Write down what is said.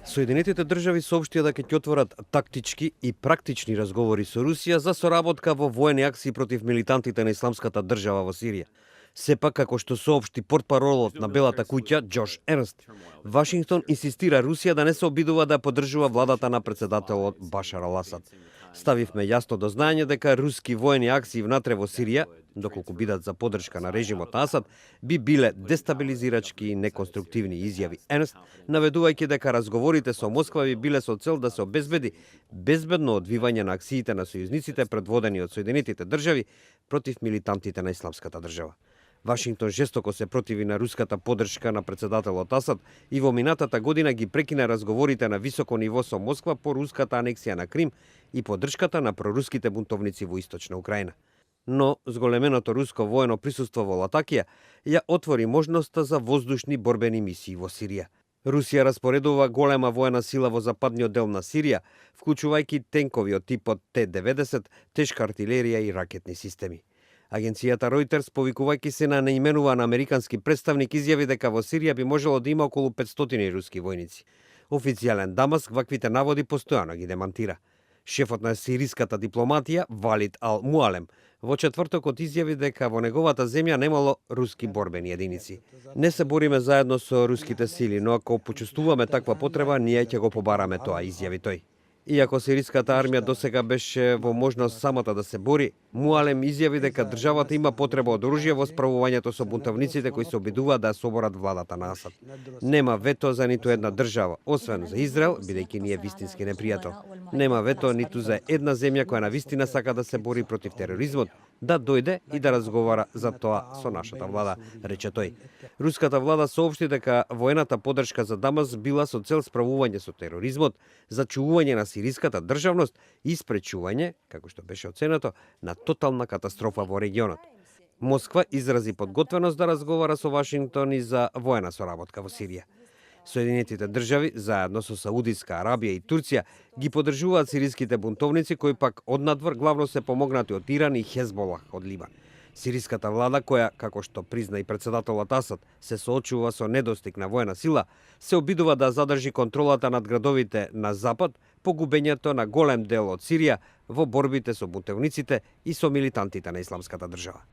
Соединетите држави соопштија дека ќе отворат тактички и практични разговори со Русија за соработка во воени акции против милитантите на Исламската држава во Сирија. Сепак, како што соопшти портпаролот на Белата куќа Џош Ернст, Вашингтон инсистира Русија да не се обидува да поддржува владата на председателот Башар ал-Асад. Ставивме јасно до знаење дека руски воени акции внатре во Сирија, доколку бидат за поддршка на режимот на Асад, би биле дестабилизирачки и неконструктивни, изјави Ернст, наведувајќи дека разговорите со Москва би биле со цел да се обезбеди безбедно одвивање на акциите на сојузниците предводени од Соединетите држави против милитантите на Исламската држава. Вашингтон жестоко се противи на руската поддршка на председателот Асад и во минатата година ги прекина разговорите на високо ниво со Москва по руската анексија на Крим и поддршката на проруските бунтовници во источна Украина. Но зголеменото руско воено присуство во Латакија ја отвори можноста за воздушни борбени мисии во Сирија. Русија распоредува голема воена сила во западниот дел на Сирија, вклучувајќи тенкови од типот Т-90, тешка артилерија и ракетни системи. Агенцијата Reuters, повикувајќи се на неименуван американски представник, изјави дека во Сирија би можело да има околу 500 руски војници. Официјален Дамаск ваквите наводи постојано ги демантира. Шефот на сириската дипломатија, Валид ал-Муалем, во четвртокот изјави дека во неговата земја немало руски борбени единици. Не се бориме заедно со руските сили, но ако почувствуваме таква потреба, ние ќе го побараме тоа, изјави тој. Иако сириската армија досега беше во можност самата да се бори, Муалем изјави дека државата има потреба од оружје во справувањето со бунтовниците кои се обидуваат да ја соборат владата на Асад. Нема вето за ниту една држава, освен за Израел, бидејќи ние вистински непријател. Нема вето ниту за една земја која навистина сака да се бори против тероризмот, да дојде и да разговара за тоа со нашата влада, рече тој. Руската влада соопшти дека воената поддршка за Дамаск била со цел справување со тероризмот, зачувување на сириската државност и спречување, како што беше оценето, на тотална катастрофа во регионот. Москва изрази подготвеност да разговара со Вашингтон и за воена соработка во Сирија. Соединетите држави, заедно со Саудиска Арабија и Турција, ги поддржуваат сириските бунтовници кои пак однадвор главно се помогнати од Иран и Хезболах од Либан. Сириската влада, која, како што призна и председателот Асад, се соочува со недостиг на воена сила, се обидува да задржи контролата над градовите на запад по губењето на голем дел од Сирија во борбите со бунтовниците и со милитантите на Исламската држава.